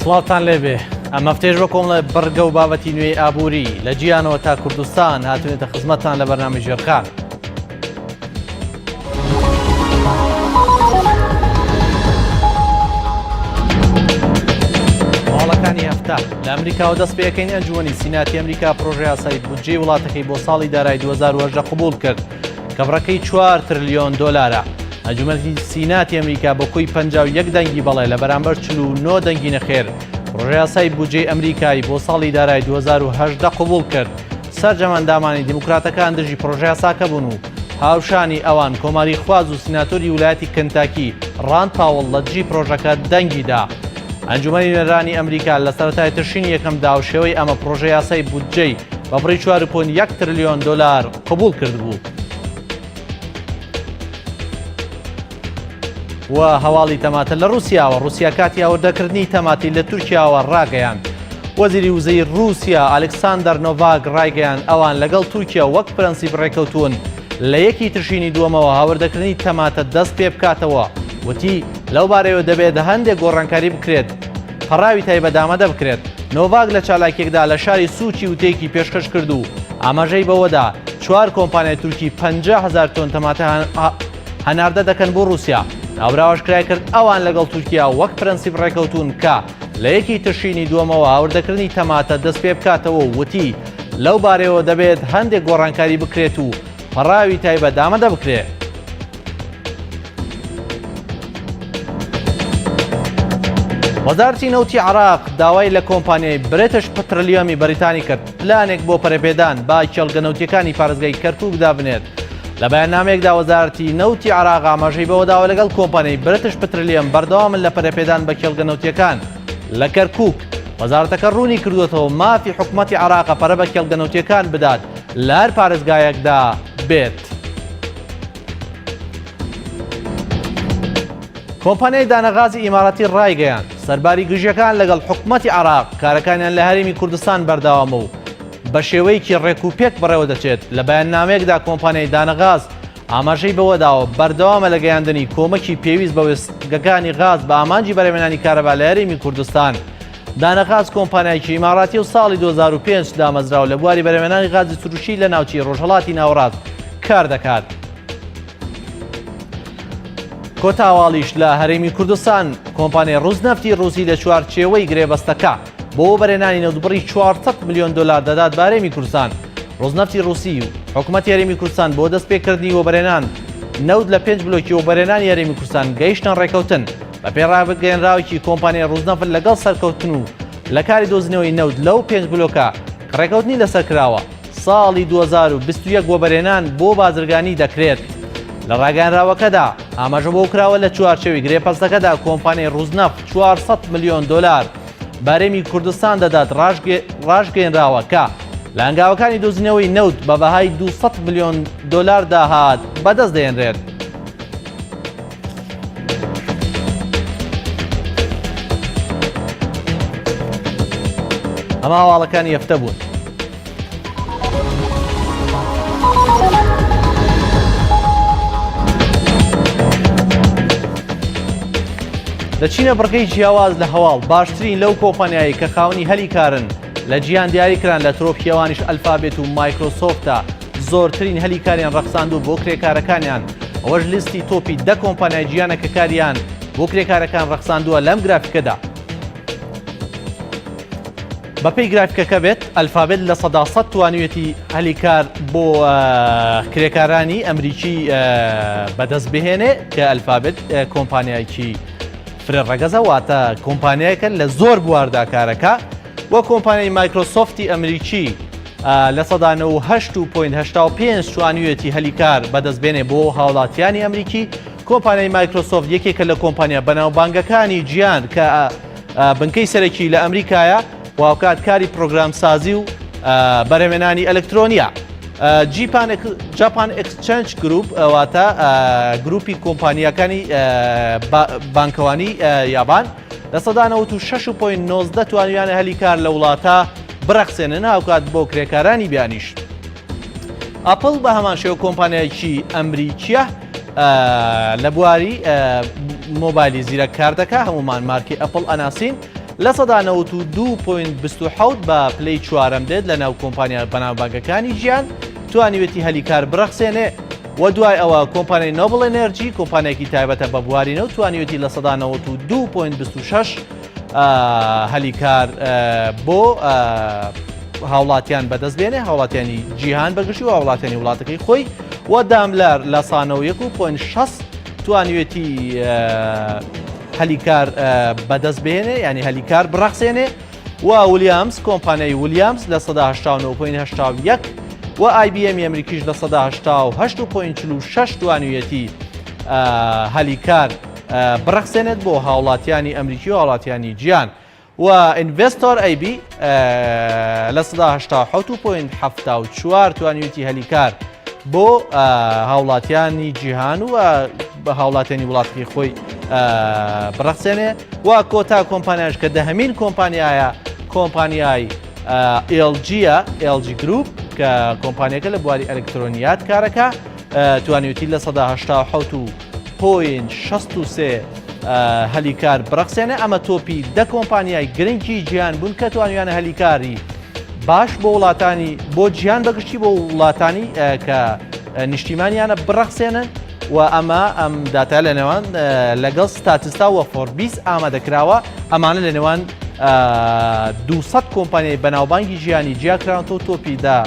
سڵاوتان لێبێ ئەم هەفتەیەش بە کۆمەڵە بڕگە و بابەتی نوێی ئابووری لە جیانەوە تا کوردستان هاتوونەتە خزمەتتان لە بەرنامەی ژێرخان. هەواڵەکانی هەفتە لە ئەمریکاوە دەست پێەکەین ئەنجومەنی سیناتی ئەمریکا پرۆژە یاسای بودجەی وڵاتەکەی بۆ ساڵی دارای 2018 قبول کرد کە بڕەکەی 4 ترلیۆن دۆلارە. ئەنجومەنی سیناتی ئەمریکا بە کۆی 51 دەنگی بەڵێ لە بەرامبەر 49 دەنگی نەخێر پرۆژەیاسای بودجەی ئەمریکای بۆ ساڵی دارای 2018 قبول کرد. سەرجەم ئەندامانی دیموکراتەکان دژی پرۆژەیاساکە بوون و هاوشانی ئەوان کۆماریخواز و سیناتۆری ولایەتی کنتاکی ڕاند پاوڵ لە دژی پرۆژەکە دەنگی دا. ئەنجومەنی نوێنەرانی ئەمریکا لە سەرەتای تشرینی یەکەمدا و شێوەی ئەمە پرۆژەیاسای بودجەی بە بڕی 4.1 ترلیۆن دۆلار قبوڵ کردبوو. و هەواڵی تەماتە لە رووسیاوە رووسیا کاتی هاوردەکردنی تەماتی لە تورکیاوە ڕاگەیاند. وەزیری وزەی رووسیا ئەلکساندەر نۆڤاک ڕایگەیاند ئەوان لەگەڵ تورکیا وەک پرەنسیپ ڕێکەوتوون لە یەکی تشرینی دووەمەوە هاوردەکردنی تەماتە دەست پێ بکاتەوە وتی لەو بارەیەوە دەبێت هەندێک گۆڕانکاری بکرێت پەڕاوی تایبەت ئامادە بکرێت. نۆڤاک لە چالاکییەکدا لە شاری سوچی وتەیەکی پێشکەش کرد و ئاماژەی بەوەدا چوار کۆمپانیای تورکی 50 هەزار تۆن تەماتە هەناردە دەکەن بۆ رووسیا. ناوبراو ئاشکرای کرد ئەوان لەگەڵ تورکیا وەک پرەنسیپ ڕێکەوتوون کە لە یەکی تشرینی دووەمەوە هاوردەکردنی تەماتە دەستپێبکاتەوە و وتی لەو بارەیەوە دەبێت هەندێک گۆڕانکاری بکرێت و پەڕاوی تایبەت ئامادە بکرێت. وەزارەتی نەوتی عراق داوای لە کۆمپانیای برێتش پترلیۆمی بەریتانی کرد پلانێک بۆ پەرەپێدان بە کێڵگە نەوتیەکانی پارێزگای کەرکک دابنێت. لە بەیاننامەیەکدا وەزارەتی نەوتی عراق ئاماژەی بەوەداوە لەگەڵ کۆمپانیای برێتش پترلیەم بەردەوامن لە پەرەپێدان بە کێڵگە نەوتیەکان لە کەرکک. وەزارەتەکە ڕوونی کردووەتەوە مافی حکومەتی عراقە پەرە بە کێڵگە نەوتیەکان بدات لە هەر پارێزگایەکدا بێت. کۆمپانیای دانەغازی ئیماراتی ڕایگەیاند، سەرباری گرژییەکان لەگەڵ حکومەتی عێراق، کارەکانیان لە هەرێمی کوردستان بەردەوامە و بە شێوەیەکی ڕێکوپێک بەڕێوەدەچێت. لە بەیاننامەیەکدا کۆمپانیای دانەغاز ئاماژەی بەوەداوە، بەردەوامە لە گەیاندنی کۆمەکی پێویست بە وێستگەکانی غاز بە ئامانجی بەرهەمهێنانی کارەبا لە هەرێمی کوردستان. دانەغاز کۆمپانیایەکی ئیماراتیە و ساڵی 2005 دامەزراوە لە بواری بەرهەمهێنانی غازی سروشتی لە ناوچەی ڕۆژهەڵاتی ناوەڕاست کار دەکات. کۆتا هەواڵیش لە هەرێمی کوردستان کۆمپانیای ڕوزنەفتی ڕوسی لە چوارچێوەی گرێبەستەکە بۆ وەبەرهێنانی نەوت بڕی 400 ملیۆن دۆلار دەدات بە هەرێمی کوردستان. ڕوزنەفتی ڕوسی و حکوومەتی هەرێمی کوردستان بۆ دەستپێکردنی وەبەرهێنان نەوت لە پێنج بلۆکی وەبەرهێنانی هەرێمی کوردستان گەیشتنە ڕێکەوتن. بەپێی ڕاگەیەنراوێکی کۆمپانیای ڕوزنەفت لەگەڵ سەرکەوتن و لە کاری دۆزینەوەی نەوت لەو پێنج بلۆکە کە ڕێکەوتنی لەسەر کراوە، ساڵی 2021 وەبەرهێنان بۆ بازرگانی دەکرێت. لە ڕاگەیەنراوەکەدا ئاماژە بەوە کراوە لە چوارچێوەی گرێبەستەکەدا کۆمپانیای ڕوزنەفت 400 ملیۆن دۆلار بە هەرێمی کوردستان دەدات، ڕاشگەیەنراوە کە لە هەنگاوەکانی دۆزینەوەی نەوت بە بەهای 200 ملیۆن دۆلار داهات بەدەست دەهێنرێت. ئەمە هەواڵەکانی هەفتە بوون. دەچینە بڕگەی جیاواز لە هەواڵ باشترین لەو کۆمپانیایی کە خاوەنی هەلی کارن لە جیهان دیاری کران لە ترۆپکی ئەوانیش ئەلفابێت و مایکرۆسۆفتە زۆرترین هەلی کاریان ڕەخساندوو بۆ کرێکارەکانیان ئەوەش لیستی تۆپی دە کۆمپانیای جیهانە کە کاریان بۆ کرێکارەکان ڕەخساندووە لەم گرافیکەدا. بەپێی گرافیکەکە بێت ئەلفابێت 100% توانیویەتی هەلی کار بۆ کرێکارانی ئەمریکی بەدەست بهێنێ کە ئەلفابێت کۆمپانیایکی فرە ڕەگەزە واتە کۆمپانیایەکە لە زۆر بواردا کارەکە و کۆمپانیای مایکرۆسۆفتی ئەمریکی 98.85 توانیویەتی هەلی کار بەدەست بێنێ بۆ هاوڵاتیانی ئەمریکی کۆمپانیای مایکرۆسۆفت یەکێکە لە کۆمپانیا بەناوبانگەکانی جیهان کە بنکەی سەرەکی لە ئەمریکایە و هاوکات کاری پرۆگرامسازی و بەرهەمێنانی ئەلکترۆنیە. Japan Exchange Group واتە گروپی کۆمپانیاکانی بانکەوانی یابان 96.19 توانیانە هەلی کار لە وڵاتە بڕەخسێنن هاوکات بۆ کرێکارانی بیانیش. ئەپڵ بە هەمان شێوە کۆمپانیایەکی ئەمریکیە لە بواری مۆبایلی زیرەک کار دەکا هەمومان مارکی ئەپڵ ئەناسین. 92 point 27 بە پلەی چوارەم دێت لە ناو کۆمپانیا بەناوبانگەکانی جیهان توانیوێتی هەلی کار بڕەخسێنێ و دوای ئەوە کۆمپانیای Noble Energy کۆمپانیایەکی تایبەتە بە بواری نەوت توانیوێتی 92 point 26 هەلی کار بۆ هاوڵاتیان بەدەست بێنێ هاوڵاتیانی جیهان بەگشتی و هاوڵاتیانی وڵاتەکەی خۆی و Daimler لە سانەوە یەک و point 6 توانیوێتی هەلی کار بەدەست بهێنێ ینی هەلی کار بڕەخسێنێ و ولیامز کۆمپانیای ولیامز لە 1970.81 و IBM ئەمریکیش لە 1970.46 توانیویەتی هەلی کار بڕەخسێنێت بۆ هاوڵاتیانی ئەمریکی و هاوڵاتیانی جیان و Investor AB لە 1970.74 توانیویەتی هەلی کار بۆ هاوڵاتیانی جیهان و بە هاوڵاتیانی وڵاتەکەی خۆی بڕەخسێنێ و کۆتا کۆمپانیاش کە دەهەمین کۆمپانیایە کۆمپانیای LG ە LG Group کە کۆمپانیەکە لە بواری ئەلکترۆنیات کارەکە توانیوتی لە 1970 و point 63 هەلی کار بڕەخسێنێ ئەمە تۆپی دە کۆمپانیای گرنگی جیهان بوون کە توانیانە هەلیکاری باش بۆ وڵاتانی بۆ جیهان بەگشتی بۆ وڵاتانی کە نیشتیمانیانە بڕەخسێنن و ئەمە ئەم داتا لە نێوان لەگەڵ Statista و Forbes ئامادەکراوە ئەمانە لە نێوان 200 کۆمپانیای بەناوبانگی ژیانی جیاکراونەوە تۆپی دا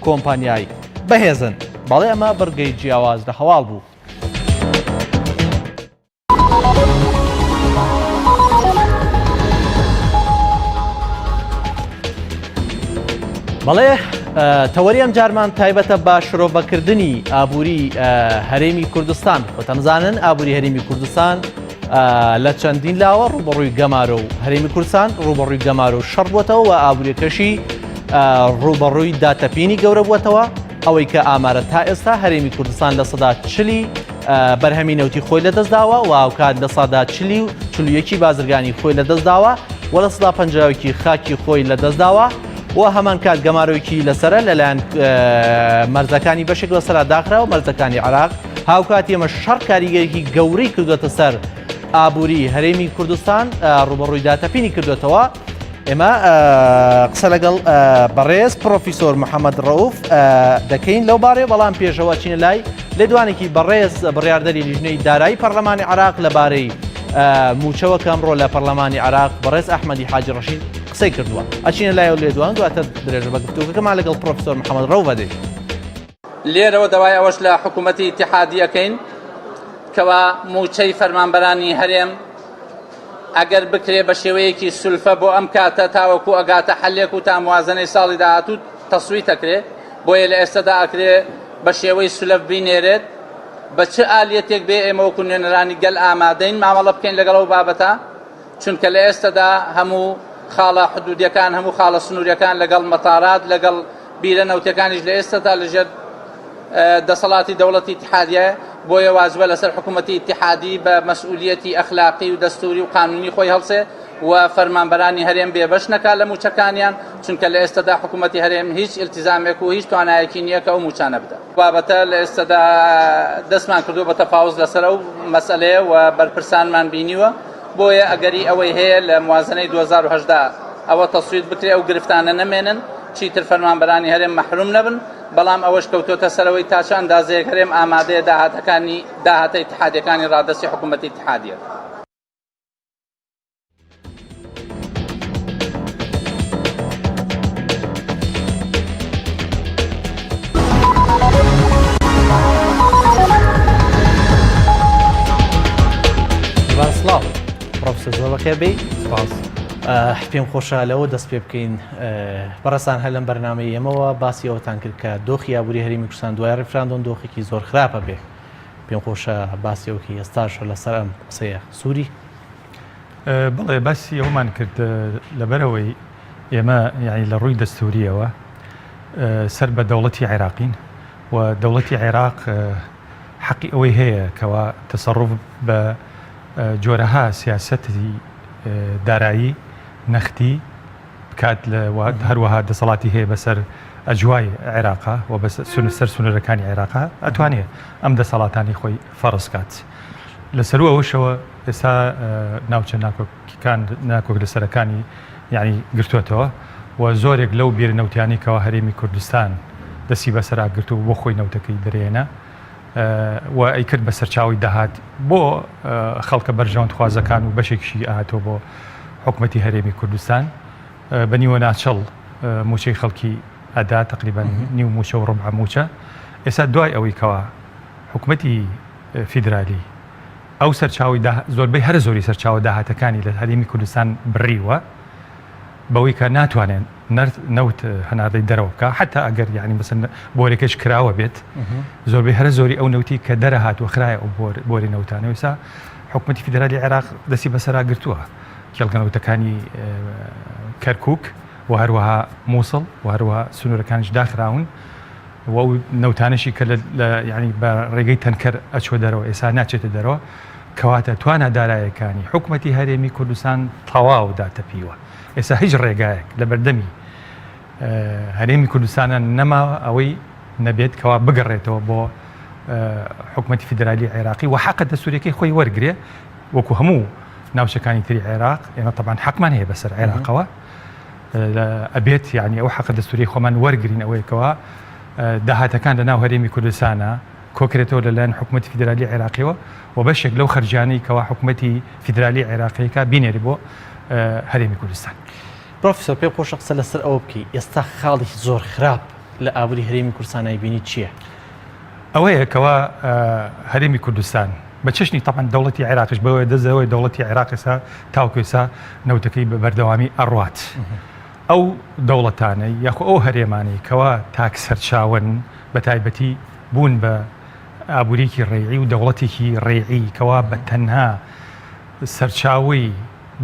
کۆمپانیای بەهێزن بەڵێ ئەمە بڕگەی جیاواز لە هەواڵ بوو. بەڵێ تەوەری ئەم جارمان تایبەتە بە شرۆڤەکردنی ئابووری هەرێمی کوردستان خۆتەمزانن ئابووری هەرێمی کوردستان لە چەندین لاوە ڕوبەڕووی گەمارۆ و هەرێمی کوردستان ڕوبەڕووی گەمارۆ و شەڕ بووەتەوە و ئابووریەکەشی ڕوبەڕووی داتەپینی گەورە بووەتەوە ئەوەی کە ئامارە تا ئێستا هەرێمی کوردستان لە سەدا چلی بەرهەمی نەوتی خۆی لەدەستداوە و هاوکات لە سادا چلی و چلویەکی بازرگانی خۆی لەدەستداوە و لە سەدا پەنجاوێکی خاکی خۆی لەدەستداوە و هەمان کات گەمارۆیەکی لەسرە لەلایەن مەرزەکانی بەشێک لەسەرا داخراوە مەرزەکانی عراق هاوکات ئێمە شەڕ کاریگەرێکی گەورەی کردوێتە سەر ئابووری هەرێمی کوردستان ڕوبەڕووی داتەپینی کردوێتەوە. ئێمە قسە لەگەڵ بەڕێز پرۆفیسۆر محەممەد ڕەوف دەکەین لەو بارێ بەڵام پێشەوە چینە لای لێدوانێکی بەڕێز بڕاردەری لیژنەی دارایی پەرلەمانی عراق لەبارەی موچەوە کە ئەمڕۆ لە پەرلەمانی عراق بەڕێز ئەحمەدی حاجی ڕەشید قسەی کردووە ئەچینە لای و لێدوان دواتر درێژە بە گفتوگەکەمان لەگەڵ پرۆفیسۆر محەممەد ڕەوف دەدەین. لێرەوە داوای ئەوەش لە حکوومەتی ئیتیحادی ئەکەین کەوا مووچەی فەرمانبەرانی هەرێم ئەگەر بکرێ بە شێوەیەکی سولفە بۆ ئەم کاتە تاوەکو ئەگاتە حەلێک و تا موازنەی ساڵی داهاتوو تەسویت ئەکرێ بۆیە لە ئێستەدا ئەکرێ بە شێوەی سولەف بینێرێت بە چ ئالیەتێک بێ ئێمە وەکو نوێنەرانی گەل ئامادەین مامەڵە بکەین لەگەڵ ئەو بابەتە چونکە لە ئێستەدا هەموو خاڵە حدودیەکان هەموو خاڵە سنووریەکان لەگەڵ مەتارات لەگەڵ بیرە نەوتەکانیش لە ئێستەدا لەژێر دەسەڵاتی دەوڵەتی ئیتحادیە بۆیە واجبە لەسەر حکوومەتی ئیتحادی بە مەسئولیەتی ئەخلاقی و دەستوری و قانونی خۆی هەڵسێ و فەرمانبەرانی هەرێم بێبەش نەکا لە مووچەکانیان چونکە لە ئێستەدا حکوومەتی هەرێم هیچ ئیلتیزامێک و هیچ توانایەکی نییە کە ئەو مووچانە بدات. بابەتە لە ئێستەدا دەستمان کردووە بە تەفاوز لەسەر ئەو مەسئەلەیە و بەرپرسانمان بینیوە بۆیە ئەگەری ئەوەی هەیە لە موازنەی 2018 ئەوە تەسویت بکرێ ئەو گرفتانە نەمێنن چیتر فەرمانبەرانی هەرێم مەحروم نەبن بەڵام ئەوەش کەوتۆتە سەرەوەی تا چ ئەندازەیەک هەرێم ئامادەیە داهاتەکانی داهاتە ئیتحادیەکانی ڕادەستی حکوومەتی ئیتحادیە. سڵاو پرۆفسۆر زۆر بەخێر بێی سپاس پێم خۆشە لەوە دەست پێ بکەین بەڕێزان هەر لەم بەرنامەی ئێمەوە باسی ئەوەتان کرد کە دۆخی ئابووری هەرێمی کوردستان دوای ڕیفراندۆم دۆخێکی زۆر خراپە بێ پێم خۆشە باسی ئەوکەی ئێستاش لەسەر ئەم قسەیە سووری. بەڵێ باسی ئەومان کرد لەبەرەوەی ئێمە یعنی لە ڕووی دەستوریەوە سەر بە دەوڵەتی عێراقین و دەوڵەتی عێراق حەقی ئەوەی هەیە کەوا تەسەڕوف بە جۆرەها سیاسەتی دارایی نەختی بکات لە هەروەها دەسەڵاتی هەیە بەسەر ئەجوای عێراقا و سەر سنوورەکانی عێراقا ئەتوانێ ئەم دەسەڵاتانی خۆی فەرز کات لە سەرو ئەوەشەوە ئێستا ناوچە ناکۆک. ناکۆکیکان ناکۆک لەسەرەکانی یعنی گرتوێتەوە و زۆرێک لەو بیر نەوتیانی کەوا هەرێمی کوردستان دەستی بەسەرا گرتو بۆ خۆی نەوتەکەی دەرێنە و ئەیکرد بە سەرچاوەی داهات بۆ خەڵکە بەرژەوەندخوازەکان و بەشێکیشی ئەهاتەوە بۆ حکومەتی هەرێمی کوردستان بە نیوە ناچڵ موچەی خەڵکی ئەدا تقریبا نیو موچە و ڕبع موچە ئێستا دوای ئەوەی کەوا حکومەتی فیدرالی ئەو سەرچاوی زۆربەی هەرە زۆری سەرچاوە داهاتەکانی لە هەرێمی کوردستان بڕیوە بەوەی کە ناتوانێت نەوت هەناردەی دەرەوە بکە حتا ئەگەر یعنی مەسەن بۆرێکەش کراوە بێت زۆربەی هەرە زۆری ئەو نەوتی کە دەرەهات و خرایە ئەو بۆری نەوتانە ئێستا حکوومەتی فیدرالی عێراق دەستی بەسەرا گرتووە کێڵگە نەوتەکانی کەرکک و هەروەها مووسڵ و هەروەها سنوورەکانیش داخراون و ئەو نەوتانەشی کە لە یعنی بە ڕێگەی تەنکەر ئەچوە دەرەوە ئێستا ناچێتە دەرەوە کەواتە توانا دارایەکانی حکوومەتی هەرێمی کوردستان تەواو داتەپیوە ئێستا هیچ ڕێگایەک لە بەردەمی هەرێمی کوردستانە نەماوە ئەوەی نەبێت کەوا بگەڕێتەوە بۆ حکوومەتی فیدرالی عێراقی و حەقە دەستوریەکەی خۆی وەرگێ وەکو هەموو ناوچەکانی تری عێراق ئێمە تەبان حەقمان هەیە بەسەر عێراقەوە ئەبێت یعنی ئەو حەقە دەستوری خۆمان وەرگین ئەوەیەکەوە داهاتەکان لە ناو هەرێمی کوردستانە کۆکرێتەوە لەلایەن حکوومەتی فیدرالی عێراقیەوە و بەشێک لەو خەرجیانەی کەوا حکوومەتی فیدرالی عێراقیەکە بینێری بۆ هەرێمی کوردستان. پرۆفیسۆر پێم خۆشە قسە لەسەر ئەوە بکەی ئێستا خاڵی زۆر خراپ لە ئابووری هەرێمی کوردستان ئەیبینی چییە؟ ئەوەیە کەوا هەرێمی کوردستان بە چەشنی تەبعەن دەوڵەتی عێراقیش بەوەیە دەست دەوڵەتی عێراق ئێستا تاوەکو ئێستا نەوتەکەی بە بەردەوامی ئەڕوات. ئەو دەوڵەتانەی یاخۆ ئەو هەرێمانەی کەوا تاک سەرچاوەن بە تایبەتی بوون بە ئابووریەکی ڕێعی و دەوڵەتێکی ڕێعی کەوا بە تەنها سەرچاوەی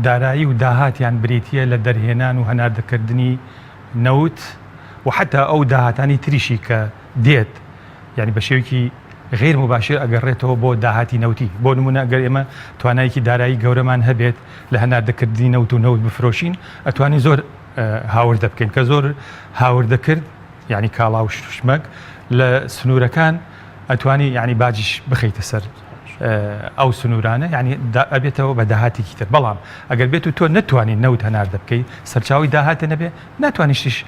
دارایی و داهاتیان بریتییە لە دەرهێنان و هەناردەکردنی نەوت و حەتا ئەو داهاتانی تریشی کە دێت یانی بە شێوەیەکی غیر مباشر ئەگەڕێتەوە بۆ داهاتی نەوتی بۆ نمونە ئەگەر ئێمە توانایەکی دارایی گەورەمان هەبێت لە هەناردەکردنی نەوت و نەوت بفرۆشین ئەتوانین زۆر هاوردە بکەین کە زۆر هاوردە کرد یعنی کاڵا و شمەک لە سنوورەکان ئەتوانی یعنی باجیش بخەیتە سەر ئەو سنوورانە یعنی ئەبێتەوە بە داهاتێکی تر بەڵام ئەگەر بێت و تۆ نەتوانی نەوت هەناردە بکەی سەرچاوی داهاتە نەبێ ناتوانیشتیش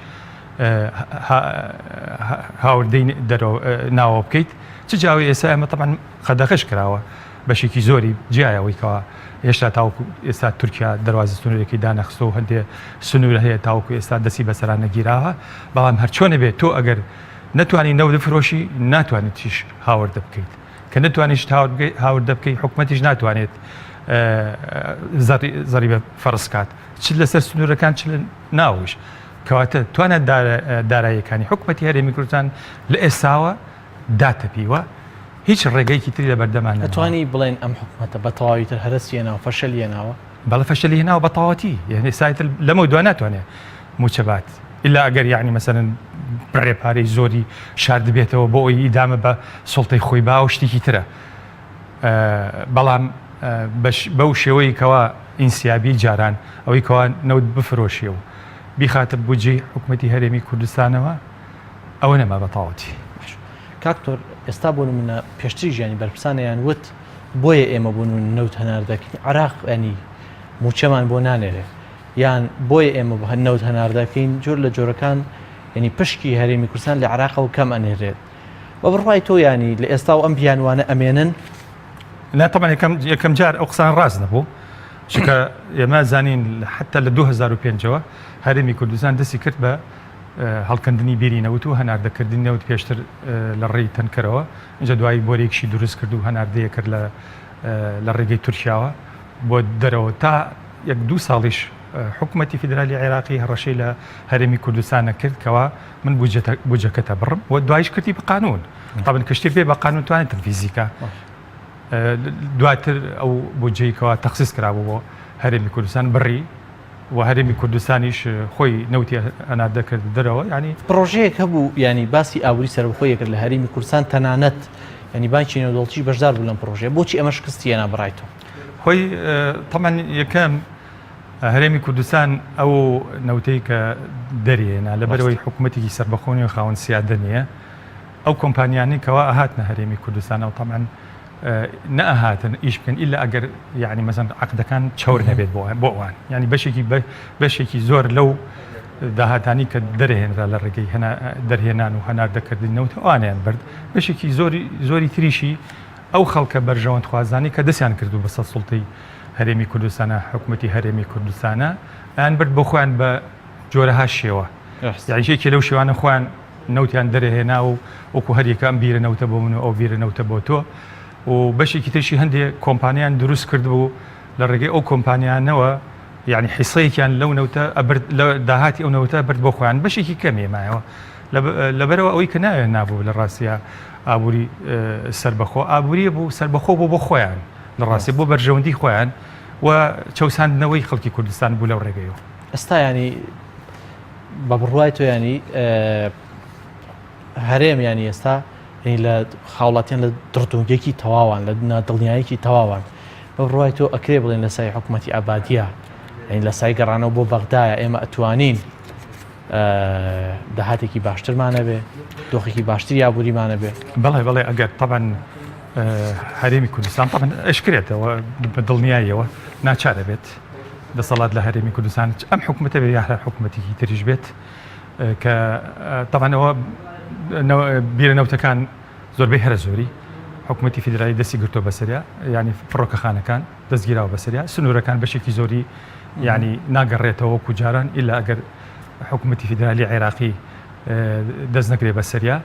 هاوردەی دەرەوە ناوە بکەیت چ جاوی ئێستا ئێمە تەبعەن قەدەغەش کراوە بەشێکی زۆری جیایە ئەوەی کەوا هێشتا تاوەکو ئێستا تورکیا دەروازە سنوورەکەی دانەخستۆ و هەندێ سنوور هەیە تاوەکو ئێستا دەستی بەسەرا نەگیراوە بەڵام هەرچۆنە بێت تۆ ئەگەر نەتوانی نەوت بفرۆشی ناتوانیت چیش هاوردە بکەیت کە نەتوانیش هاوردە بکەیت حکومەتیش ناتوانێت زەریبە فەرز کات چ لەسەر سنوورەکان چ لە ناوش کەواتە توانا داراییەکانی حکومەتی هەرێمی کوردستان لە ئێستاوە داتەپیوە، هیچ ڕێگەیەکی تری لەبەردەمان نەماوە. ئەتوانی بڵێن ئەم حکومەتە بە تەواوی تر هەرەسی هێناوە، فەشەلی هێناوە؟ بەڵێ فەشەلی هێناوە بە تەواوەتی، یانی ئێستا ئیتر لەمەو دوا ناتوانێ مووچە بات، ئیلا ئەگەر یانی مەسەلەن بڕێ پارەی زۆری شاردبێتەوە بۆ ئەوەی ئیدامە بە سوڵتەی خۆی با ئەو شتێکی ترە. بەڵام بەو شێوەی کەوا ئینسیابی جاران ئەوەی کەوا نەوت بفرۆشێ و بیخاتە بودجەی حکومەتی هەرێمی کوردستانەوە ئەوە نەما بە تەواوەتی. باش کاک دکتۆر ئێستا بۆ نمونە پێشتریش یانی بەرپرسانیان وت بۆیە ئێمە بۆ نمونە نەوت هەناردەکەین عراق ینی موچەمان بۆ نانێرێ یان بۆیە ئێمە نەوت هەناردەکەین جۆر لە جۆرەکان ینی پشکی هەرێمی کوردستان لە عراقەوە کەم ئەنێرێت بە بڕوای تۆ ینی لە ئێستا و ئەم بیانوانە ئەمێنن؟ نا تەبعەن یەکەم یەکەم جار ئەو قسان ڕاست نەبوو چونکە ئێمە زانین حتا لە 2005ەوە هەرێمی کوردستان دەستی کرد بە هەڵکەندنی بیری نەوت و هەناردەکردنی نەوت پێشتر لە ڕێی تەنکەرەوە اینجا دوایی بۆرێکشی دروست کرد و هەناردەیە کرد لە لە ڕێگەی تورکیاوە بۆ دەرەوە تا یەک دوو ساڵیش حکوومەتی فیدرالی عێراقی هەڕەشەی لە هەرێمی کوردستانە کرد کەوا من بودجەکەتە بڕم و دوایش کردی بە قانون طبعا کە شتێک بێ بە قانون توانێت تەنفیزی کە دواتر ئەو بودجەی کەوا تەخسیس کرابوو بۆ هەرێمی کوردستان بڕی و هەرێمی کوردستانیش خۆی نەوتی ئەناردە کرد دەرەوە ینی پرۆژەیەک هەبوو ینی باسی ئابووری سەربەخۆی کرد لە هەرێمی کوردستان تەنانەت ینی بانکی نێودەوڵەتیش بەشدار بوو لەم پرۆژەیە بۆچی ئەمە شکستی هێنا بەڕای تۆ؟ خۆی تەمان یەکەم هەرێمی کوردستان ئەو نەوتەی کە دەرێنا لەبەرەوەی حکوومەتێکی سەربەخۆ نیە و خاوەن سیادە نییە ئەو کۆمپانیانەی کەوا ئەهاتنە هەرێمی کوردستانەوە تەبعەن. نەئەهاتن ئیش بکەن ئیلا ئەگەر یعنی مەسەن عەقدەکان چەور نەبێت بۆ بۆ ئەوان یعنی بەشێکی بەشێکی زۆر لەو داهاتانی کە دەرهێنرا لە ڕێگەی دەرهێنان و هەناردەکردنی نەوت ئەوانیان برد بەشێکی زۆری زۆری تریشی ئەو خەڵکە بەرژەوەندخوازانی کە دەستیان کردو بەسەر سوڵتەی هەرێمی کوردستانە حکوومەتی هەرێمی کوردستانە ئەیان برد بۆ خۆیان بە جۆرەها شێوە یعنی یەکێ لەو شێوانە خۆیان نەوتیان دەرهێنا و وەکو هەریەکە ئەم بیرە نەوتە بۆ من و ئەو بیرە نەوتە بۆ تۆ و بەشێکی ترشی هەندێک کۆمپانیان دروست کردبوو لە ڕێگەی ئەو کۆمپانیانەوە یعنی حیسەیەکیان لەو نەوتە ئەبرد لە داهاتی ئەو نەوتە برد بۆ خۆیان بەشێکی کەمی مایەوە لەبەرەوە ئەوەی کە ناوێن نابوو لە ڕاستە ئابووری سربەخۆ ئابووریە بوو سربەخۆ بۆ بۆ خۆیان لە ڕاستی بۆ بەرژەوەندی خۆیان و چەساندنەوەی خەڵکی کوردستان بوو لەو ڕێگەیەوە. ئێستا ینی بە بڕوای تۆ ینی هەرێم ینی ئێستا ینی لە خاوڵاتیان لە دڕدۆنگێکی تەواوان لە نادڵنیایەکی تەواوان بە بڕوای تۆ ئەکرێ بڵێن لە سای حکوومەتی ئابادیە ینی لە سای گەڕانەوە بۆ بەغدایە ئێمە ئەتوانین داهاتێکی باشترمانە بێ دۆخێکی باشتری ئابووریمانە بێ بەڵێ بەڵێ ئەگەر طبعا هەرێمی کوردستان طبعا ئەشکرێتەوە بە دڵنیاییەوە ناچارە بێت دەسەڵات لە هەرێمی کوردستان ئەم حکوومەتە بێ یا هەر حکوومەتێکی تریش بێت کە طبعا ئەوە بیرە نەوتەکان زۆربەی هەرە زۆری حکوومەتی فیدرالی دەستی گرتووە بەسەریا ینی فڕۆکەخانەکان دەستگیراوە بەسەریا سنوورەکان بەشێکی زۆری ینی ناگەڕێتەوە وەکو جاران ئیلا ئەگەر حکوومەتی فیدرالی عێراقی دەست نەگرێ بەسەریا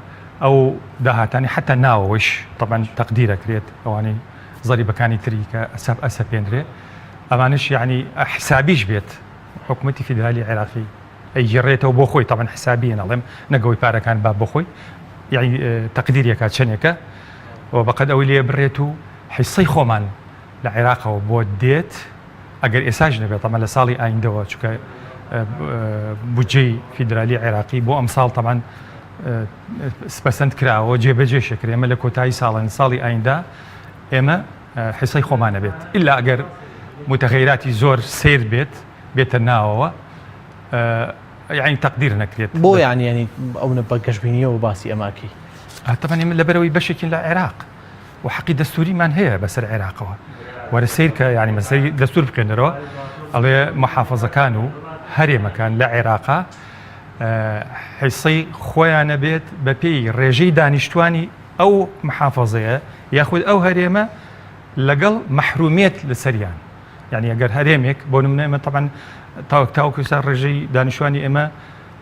ئەو داهاتانی حتا ناوەوەش طبعا تەقدیرەکرێت ئەوانەی زەریبەکانی تری کە ئەسەپ ئەسەپێنرێ ئەمانەش یەعنی حسابیش بێت حکومەتی فیدرالی عێراقی ئەیگێڕێتەوە بۆ خۆی تەبعەن حسابیە نەڵێم نەک ئەوەی پارەکان با بۆ خۆی یعنی تەقدیرێکا چەندێکە و بەقەد ئەوەی لێ بڕێت و حیسەی خۆمان لە عێراقەوە بۆ دێت ئەگەر ئێساش نەبێت ئەمە لە ساڵی ئایندەوە چونکە بودجەی فیدرالی عێراقی بۆ ئەمساڵ تەبعەن پەسەند کراوە جێبەجێ شکرێ ئێمە لە کۆتایی ساڵن ساڵی ئایندە ئێمە حیسەی خۆمان نەبێت ئیلا ئەگەر متغیراتی زۆر سەیر بێت بێتە ناوەوە یعنی تەقدیر نەکرێت. بۆ یعنی یعنی ئەونە بە گەشبینیەوە باسی ئەمە ئەکەی؟ تەبعەن ئێمە لەبەرەوەی بەشێکین لە عێراق و حەقی دەستوریمان هەیە بەسەر عێراقەوە وەرە سەیر کە یعنی مەسەی دەستور بخوێنەرەوە ئەڵێ محافظەکان و هەرێمەکان لە عێراقا حیسەی خۆیانە بێت بەپێی ڕێژەی دانیشتوانی ئەو محافەزەیە یاخود ئەو هەرێمە لەگەڵ مەحرومیەت لەسەریان یعنی ئەگەر هەرێمێک بۆ نمونە ئێمە تەبعەن تاوەک تاوەکو ئێستا ڕێژەی دانیشتوانی ئێمە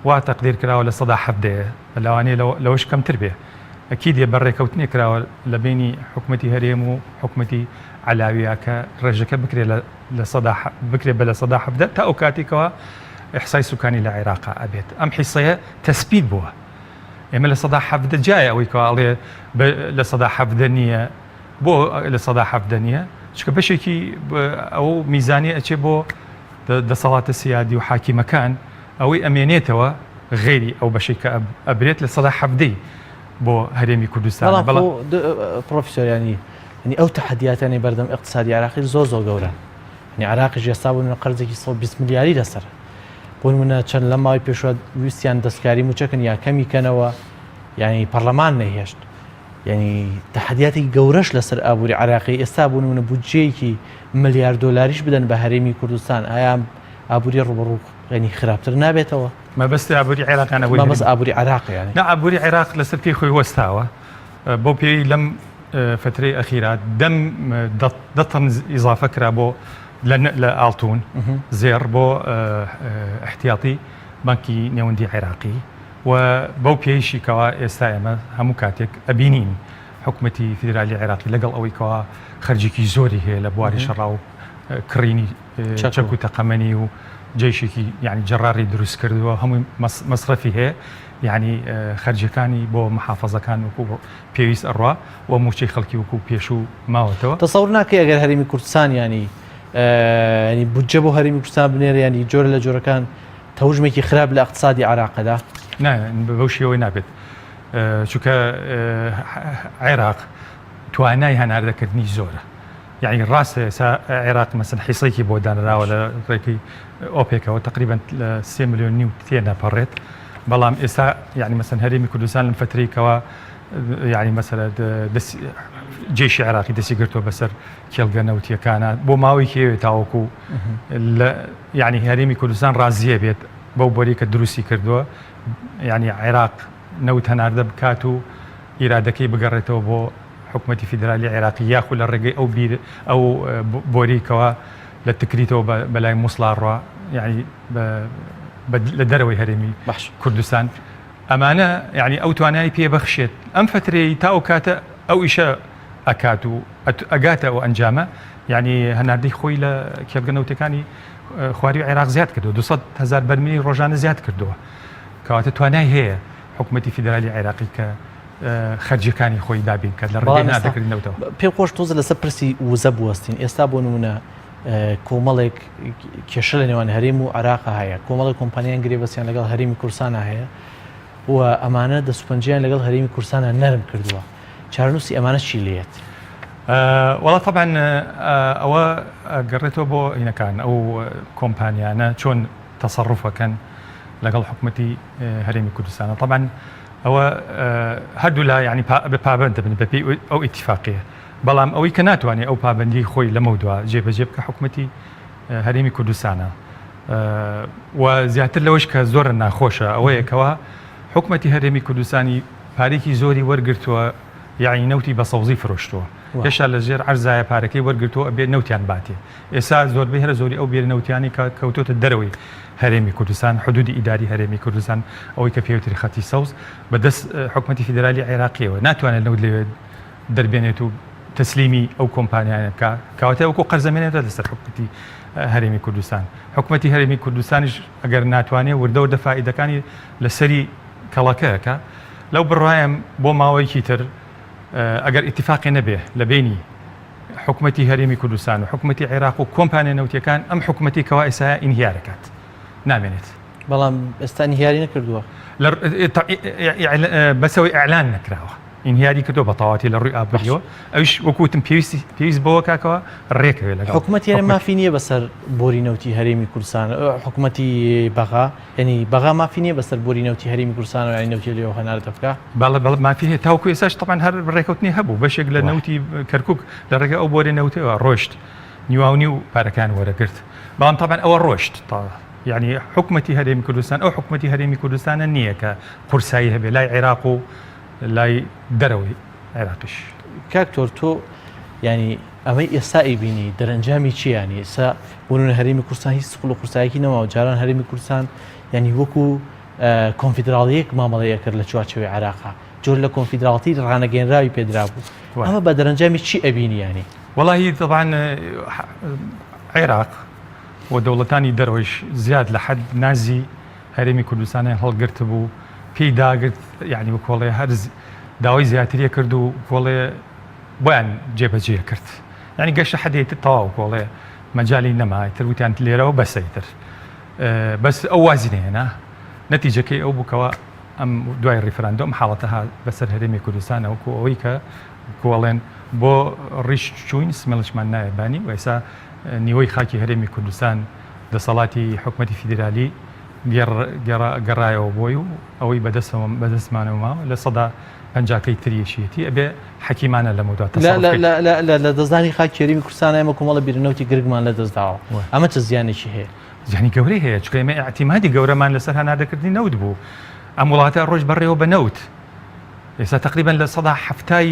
وا تەقدیر کراوە 17% لەوانەیە لەوەش کەمتر بێ ئەکید بە ڕێکەوتنێک کراوە لە بینی حکوومەتی هەرێم و حکوومەتی عەلاویە کە ڕێژەکە بکرێت لە سەدا بکرێت بە 17% تا ئەو کاتێکەوە ئیحسای سوکانی لە عێراقا ئەبێت ئەم حیسەیە تەسبیت بووە ئێمە 17% جایە ئەوەی کەوا ئەڵێ 17% نییە بۆ 17% نییە چکە بەشێکی ئەو میزانی ئەچێ بۆ دەسەڵاتە سیادی و حاکیمەکان ئەوەی ئەمێنێتەوە غێری ئەو بەشێک کە ئەبرێت 17% بۆ هەرێمی کوردستان بەڵام پرۆفیسۆریانی ینی ئەو تەحەدیاتانی بەردەم اقتصادی عراقی زۆر زۆر گەورە ینی عراقیش ئێستا بوون قەرزێکی 120 ملیاری لەسەر بۆ نمونە چەند لە ماوەی پێشوە ویستیان دەستکاری موچەکەن یا کەمی کەنەوە یعنی پەرلەمان نەهێشت یعنی تەحەدیاتی گەورەش لەسەر ئابووری عراقی ئێستا بوون منە بودجەیەکی ملیار دۆلاریش بدەن بە هەرێمی کوردستان ئایا ئابووری ڕوبڕوو ینی خراپتر نابێتەوە مەبەستی ئابووری عێراقیانە مەبەست ئابووری عراق یانی نا ئابووری عێراق لەسەر پێی خۆی وەستاوە بۆ پێی لەم فترەی ئەخیرا دەم دە تەن ئیزافە کرا بۆ لە ئاڵتون زێڕ بۆ احتیاطی بانکی نێوەندی عێراقی و بەو پێیشی کەوا ئێستا ئێمە هەموو کاتێک ئەبینین حکوومەتی فیدرالی عێراقی لەگەڵ ئەوەی کەوا خەرجێکی زۆری هەیە لە بواری شەڕا و کڕینی چەک و تەقەمەنی و جەیشێکی یعنی جەڕاری دروست کردووە هەمووی مەسرەفی هەیە یعنی خەرجەکانی بۆ محافظەکان وەکو پێویست ئەڕوا و موچەی خەڵکی وەکو پێشوو ماوەتەوە. تەسەور ناکەی ئەگەر هەرێمی کوردستان یانی ینی بودجە بۆ هەرێمی کوردستان بنێرێ ینی جۆرە لە جۆرەکان تەوژمێکی خراپ لە اقتصادی عراقدا؟ نا بەو شێوەی نابێت چونکە عێراق توانای هەناردەکردنی زۆرە یعنی ڕاستە ئێستا عێراق مەسن حیسێکی بۆ دانراوە لە ڕێکەی ئۆپێکەوە تقریبا لە سێ ملیۆن نیو تێنەپەڕێت بەڵام ئێستا یعنی مەسن هەرێمی کوردستان لەم فترەی کەوا یعنی مەسەلە دەست. جێشی عێراقی دەستی گرتووە بەسەر کێڵگە نەوتیەکانە بۆ ماوەیەکی هەیە تاوەکو لە یعنی هەرێمی کوردستان ڕازیە بێت بەو بۆری کە دروستی کردووە یعنی عێراق نەوت هەناردە بکات و ئیرادەکەی بگەڕێتەوە بۆ حکوومەتی فیدرالی عێراقی یاخو لە ڕێگەی ئەو بیر ئەو بۆریکەوە لە تکریتەوە بەلای موسڵا ڕوا یعنی لە دەرەوەی هەرێمی کوردستان ئەمانە یعنی ئەو توانای پێ بەخشێت ئەم فترەی تا ئەو کاتە ئەو ئیشە ئەکات و ئەگاتە ئەو ئەنجامە یعنی هەناردەی خۆی لە کێڵگە نەوتەکانی خواری عێراق زیاد کردو 200 هزار بەرمیلی ڕۆژانە زیاد کردووە کەواتە توانای هەیە حکوومەتی فیدرالی عێراقی کە خەرجیەکانی خۆی دابین بکات لە ڕێگەی هەناردەکردنی نەوتەوە. پێم خۆش تۆزە لەسەر پرسی وزە بوەستین ئێستا بۆ نمونە کۆمەڵێک کێشە لە نێوان هەرێم و عراق هەیە کۆمەڵی کۆمپانیان گرێبەستیان لەگەڵ هەرێمی کوردستانە هەیە و ئەمانە دەستپەنجیان لەگەڵ هەرێمی کوردستانە نەرم کردووە چارنووسی ئەمانە چی لێت؟ وەڵا طبعا ئەوە گەڕێتەوە بۆ ئینەکان ئەو کۆمپانیانە چۆن تەسەڕوفەکەن لەگەڵ حکومەتی هەرێمی کوردستانە طبعا ئەوە هەردوولا یانی پابەند دەبن بەپێی ئەو ئیتیفاقیە بەڵام ئەوەی کە ناتوانێت ئەو پابەندی خۆی لەمەودوا جێبەجێ بکە حکومەتی هەرێمی کوردستانە و زیاتر لەوەش کە زۆر ناخۆشە ئەوەیە کەوا حکومەتی هەرێمی کوردستانی پارێکی زۆری وەرگرتووە یعنی نەوتی بە سەوزی فرۆشتووە هێشتا لە ژێر عەرزایە پارەکەی وەرگرتووە ئەبێ نەوتیان باتێ ئێستا زۆربەی هەرە زۆری ئەو بیرە نەوتیانەی کە کەوتۆتە دەرەوەی هەرێمی کوردستان، حدودی ئیداری هەرێمی کوردستان، ئەوەی کە پێوتری خەتی سەوز، بە دەست حکومەتی فیدرالی عێراقیەوە ناتوانێت نەوت لەوێ دەربێنێت و تەسلیمی ئەو کۆمپانیانە بکا، کەواتە وەکو قەرز ئەمێنێتەوە لەسەر حکومەتی هەرێمی کوردستان. حکومەتی هەرێمی کوردستانیش ئەگەر ناتوانێت وردە وردە فائیدەکانی لەسەری کەڵەکە ئەکا. لەو بڕوایەم بۆ ماوەیەکی تر ئەگەر ئیتیفاقێ نەبێ لە بەینی حکومەتی هەرێمی کوردستان و حکومەتی عێراق و کۆمپانیا نەوتیەکان ئەم حکومەتی کەوا ئێستا ئینهیار ئەکات نامێنێت. بەڵام ئێستا ئینهیاری نەکردووە. بەسەوەی ئیعلان نەکراوە ئینهیاری کردووە بە تەواوەتی لە ڕووی ئابووریەوە ئەویش وەکو وتم پێویستی پێویست بەوە کاکەوە ڕێکەوێت لەگەڵ حکومەتی هەرێم مافی نییە بەسەر بۆری نەوتی هەرێمی کوردستان حکومەتی بەغا یعنی بەغا مافی نییە بەسەر بۆری نەوتی هەرێمی کوردستانەوە یعنی نەوتی لێوە هەناردە بکا؟ بەڵێ بەڵێ مافی هەیە تاوەکو ئێستاش تەبعەن هەر ڕێکەوتنی هەبوو بەشێک لە نەوتی کەرکوک لە ڕێگەی ئەو بۆری نەوتەوە ڕۆشت نیواونیو پارەکان وەرەگرت بەڵام تەبعەن ئەوە ڕۆشت تا یعنی حکومەتی هەرێمی کوردستان ئەو حکومەتی هەرێمی کوردستانە نییە کە قورسایی هەبێ لای عێراق و لای دەرەوەی عێراقیش. کاک تۆر تۆ یعنی ئەمەی ئێستا ئەیبینی دەرەنجامی چیە یانی ئێستا بۆ نمونە هەرێمی کوردستان هیچ سقل و قورسایەکی نەماوە جاران هەرێمی کوردستان یانی وەکو کۆنفیدراڵیەک مامەڵەی ئەکرد لە چوارچێوەی عێراقا جۆر لە کۆنفیدراڵتی ڕانەگەیەنراوی پێدرابوو ئەمە بە دەرەنجامی چی ئەبینی یانی؟ وەڵاهی تەبعەن عێراق و دەوڵەتانی دەرەوەیش زیاد لە حەد نازی هەرێمی کوردستانیان هەڵگرتبوو پێی داگرت یعنی وەکۆڵێ هەر داوای زیاتریە کرد و کۆڵێ بۆیان جێبەجێ کرد یانی گەشتە حەدێ تر تەواو کۆڵێ مەجالی نەما تر وتیان لێرەوە بەسە تر بەس ئەو وازی نەهێنا نەتیجەکەی ئەو بووکەوە ئەم دوای ڕیفراندۆم حاڵەتە هات بەسەر هەرێمی کوردستانە وەکو ئەوەی کە کۆڵێن بۆ ڕیش چوین سمێڵیشمان نایە بانی و ئێسا نیوەی خاکی هەرێمی کوردستان دەسەڵاتی حکومەتی فیدرالی گەڕایەوە بۆی و ئەوەی بەدەستەوە بەدەستمانەوە ماوە لە سەدا پەنجاکەی تریشیەتی ئەبێ حەکیمانە لەمەودوا تەسەڕوف بکەین. لە لەدەستدانی خاکی هەرێمی کوردستان ئێمە کۆمەڵە بیرەنەوتی گرنگمان لەدەست داوە ئەمە چ زیانێکی هەیە؟ زیانی گەورەی هەیە چونکە ئێمە ئیعتیمادی گەورەمان لەسەر هەناردەکردنی نەوت بوو ئەم وڵاتە ڕۆژ بەڕێوە بە نەوت ئێستا تقریبا لە سەدا حەفتای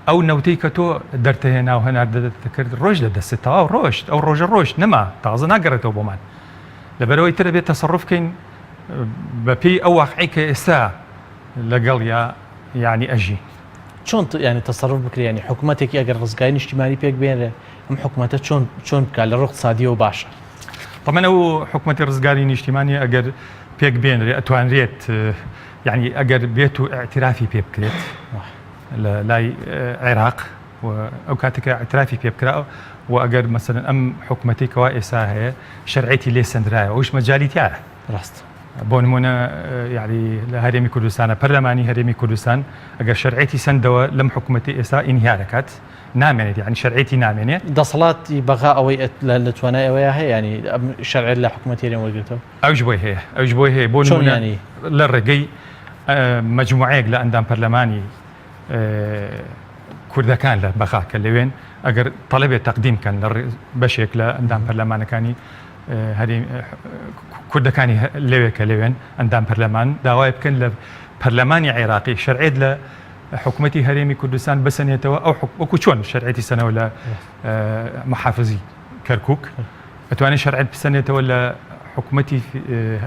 ئەو نەوتەی کە تۆ دەرتەهێنا و هەناردە دەکرد ڕۆژ لە دەستت تەواو ڕۆشت ئەو ڕۆژە ڕۆشت نەما تازە ناگەڕێتەوە بۆمان لەبەرەوەی ترە بێت تەسەڕوف بکەین بەپێی ئەو واقعی کە ئێستا لەگەڵیا یانی ئەژین. چۆن یانی تەسەروف بکرێ یانی حکومەتێکی ئەگەر ڕزگاری نیشتیمانی پێک بێنرێ ئەم حکومەتە چۆن چۆن بکا لە ڕووی اقتصادیەوە باشە؟ تەبعەن ئەو حکومەتی ڕزگاری نیشتیمانی ئەگەر پێک بێنرێ ئەتوانرێت یانی ئەگەر بێت و ئیعترافی پێ بکرێت لە لای عێراق و ئەو کاتێکە ئیعترافی پێ بکرا و ئەگەر مەسەلەن ئەم حکومەتی کەوا ئێستا هەیە شەرعیەتی لێ سەندرایەوە ئەوش مەجالی تیایە. ڕاست. بۆ نمونە یعنی لە هەرێمی کوردستانە پەرلەمانی هەرێمی کوردستان ئەگەر شەرعێتی سندەوە لەم حکوومەتی ئێستا ئینهیارەکات نامێنێت یعنی شەرعێتی نامێنێ. دەسەڵاتی بەغا ئەوەی لە توانای ئەوەیە هەیە ینی شەرعێت لە حکوومەتی هەرێم وەرگرتەوە؟ ئەوش بۆی هەیە ئەوش بۆی هەیە بۆ نمونە لە ڕێگەی مەجموعەیەک لە ئەندام پەرلەمانی. کوردەکان لە بەغا کە لەوێن ئەگەر تەڵەبێ تەقدیم کەن لە بەشێک لە ئەندام پەرلەمانەکانی هەرێم کوردەکانی لەوێ کە لەوێن ئەندام پەرلەمان داوای بکەن لە پەرلەمانی عێراقی شەرعێت لە حکوومەتی هەرێمی کوردستان بسەنێتەوە ئەو وەکو چۆن شەرعێتی سەنەوە لە محافزی کەرکک ئەتوانێت شەرعێت بسەنێتەوە لە حکوومەتی